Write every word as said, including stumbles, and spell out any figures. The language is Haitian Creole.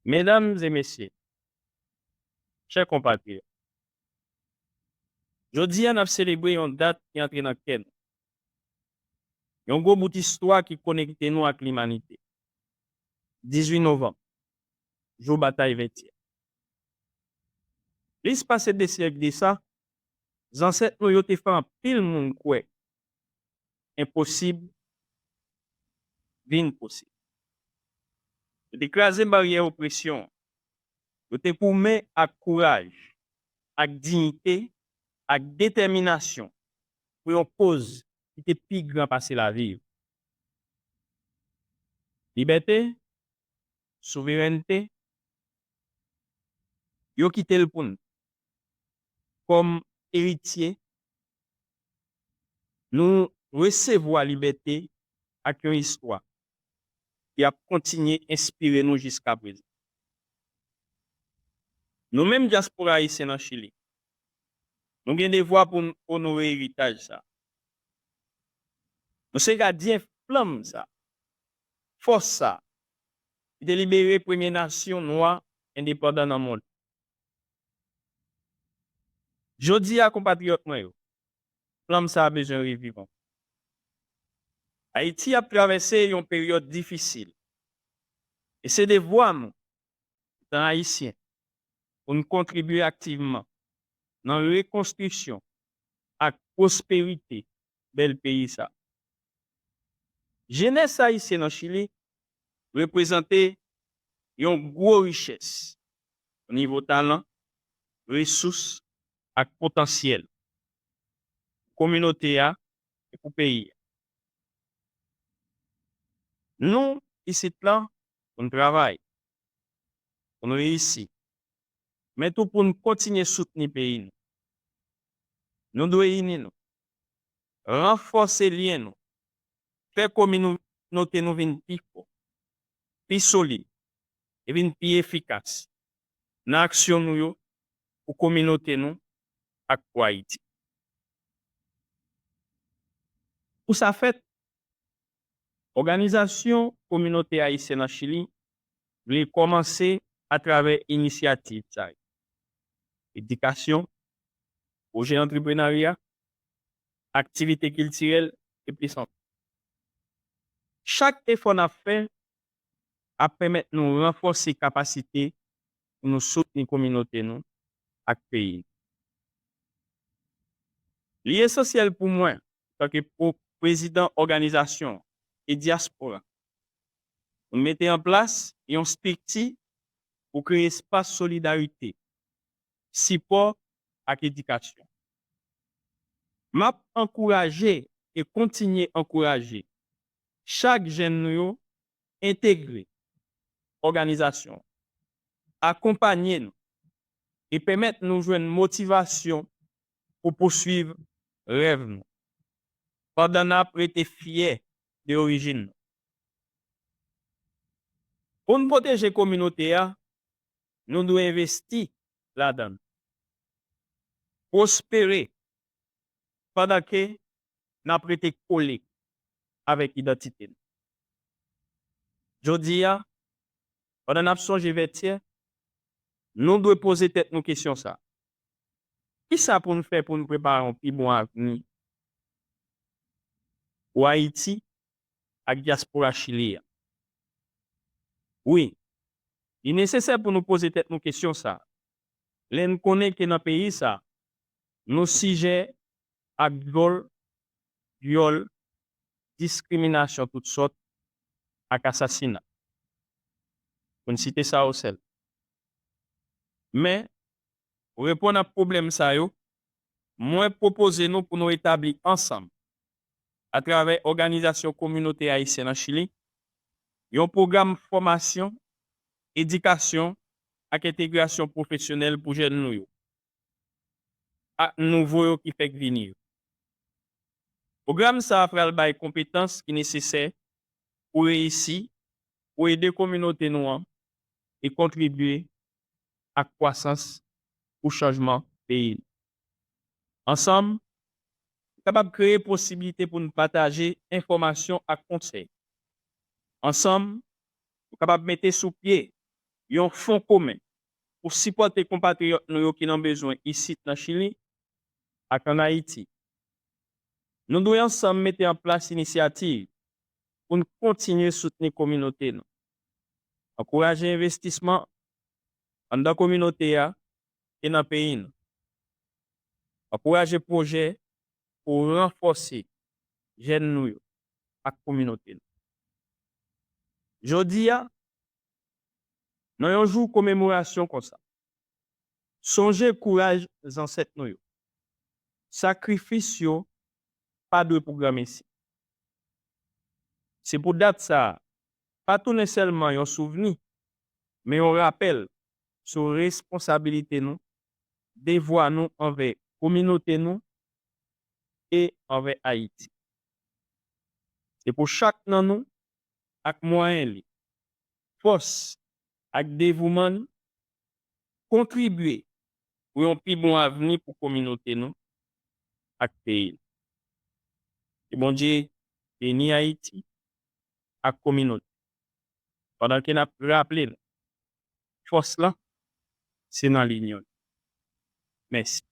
Medam e mesye, chè konpatriyòt, jodi a n ap selebre yon dat ki antre nan kè nou. Yon gwo bout istwa ki konekte nou ak limanite. Dizuit novanm, jou batay Vètyè. Plis pase de syèk de sa, zansèt nou yo te fè anpil moun kwè enposib vin posib. Yo te kraze baryè opresyon an. Yo te goumen ak kouraj, ak diyite, ak detèminasyon pou yon koz ki te pi gran pase lavi yo. Libète, souverènte, yo kite l pou n. Kòm eritye, nou resevwa libète ak yon istwa ki ap kontinye enspire nou jiska prezan. Nou menm dyaspora ayisyen nan Chili, nou gen devwa pou n onore eritaj sa a. Nou se gadyen flanm sa a, fòs sa a, ki te libere premye nasyon nwa endepandan nan mond. Jodi a, konpatriyòt mwen yo, flanm sa a bezwen reviv ankò. Ayiti ap travèse yon peryòd difisil, e se devwa nou, antan Ayisyen, pou n kontribye aktivman nan rekonstriksyon ak pwosperite bèl peyi sa. Jenès ayisyèn an Chili reprezante yon gwo richès o nivo talan, resous ak potansyèl pou kominote a e pou peyi a. Nou isit la pou n travay, pou n reyisi, men tou pou n kontinye soutni peyi nou. Nou dwe ini nou, ranfòse lyen nou, fè kominote nou vin pi fò, pi solid e vin pi efikas nan aksyon nou yo pou kominote nou ak pou Ayiti. Pou sa fèt, Òganizasyon Kominote Ayisyèn an Chili vle kòmanse atravè inisyativ sa yo: edikasyon, pwojè antreprenarya, aktivite kiltirèl e plis ankò. Chak efò n ap fè ap pèmèt nou ranfòse kapasite pou nou soutni kominote nou ak peyi nou. Li esansyèl pou mwen, antanke po-, prezidan òganizasyon e dyaspora, pou n mete an plas yon estrikti pou kreye espas solidarite, sipò ak edikasyon. M ap ankouraje e kontinye ankouraje chak jèn nou yo entegre òganizasyon, akonpanye nou e pèmèt nou jwenn motivasyon pou pouswiv rèv nou, pandan n ap rete fyè de orijin nou. Pou n pwoteje kominote a, nou dwe envesti ladan l, pwospere, pandan ke n ap rete kole avèk idantite nou. Jodi a, pandan n ap sonje Vètyè, nou dwe poze tèt nou kesyon sa a: kisa pou n fè pou n prepare yon pi bon avni pou Ayiti ak dyaspora Chili a? Wi, li nesesè pou nou poze tèt nou kesyon sa a, lè n konnen ke nan peyi sa a, nou sijè ak djòl, vyòl, diskriminasyon tout sòt ak asasina, pou n site sa yo sèl. Men, pou reponn ak pwoblèm sa yo, mwen pwopoze nou pou nou etabli ansanm, atravè Òganizasyon Kominote Ayisyèn an Chili, yon pwogram fòmasyon, edikasyon ak entegrasyon pwofesyonèl pou jèn nou yo ak nouvo yo ki fèk vini yo. Pwogram sa a pral bay konpetans ki nesesè pou reyisi, pou ede kominote nou an e kontribye ak kwasans pou chanjman peyi nou. Ansanm, nou kapab kreye posiblite pou n pataje enfòmasyon ak konsèy. Ansanm, nou kapab mete sou pye yon fon komen pou sipòte konpatriyòt nou yo ki nan bezwen isit nan Chili ak ann Ayiti. Nou dwe ansanm mete an plas inisyativ pou n kontinye soutni kominote nou, ankouraje envestisman anndan kominote a e nan peyi nou, ankouraje pwojè pou ranfòse jèn nou yo ak kominote nou. Jodi a, nan yon jou komemorasyon konsa, sonje kouraj zansèt nou yo. Sakrifis yo pa dwe pou granmesi. Se pou dat sa a pa tounen sèlman yon souvni, men yon rapèl sou responsabilite nou, devwa nou anvè kominote nou e anvè Ayiti. Se pou chak nan nou, ak mwayen li, fòs ak devouman li, kontribye pou yon pi bon avni pou kominote nou ak peyi nou. Ke Bondye beni Ayiti ak kominote, pandan ke n ap raple nou, fòs lan se nan linyon. Mèsi.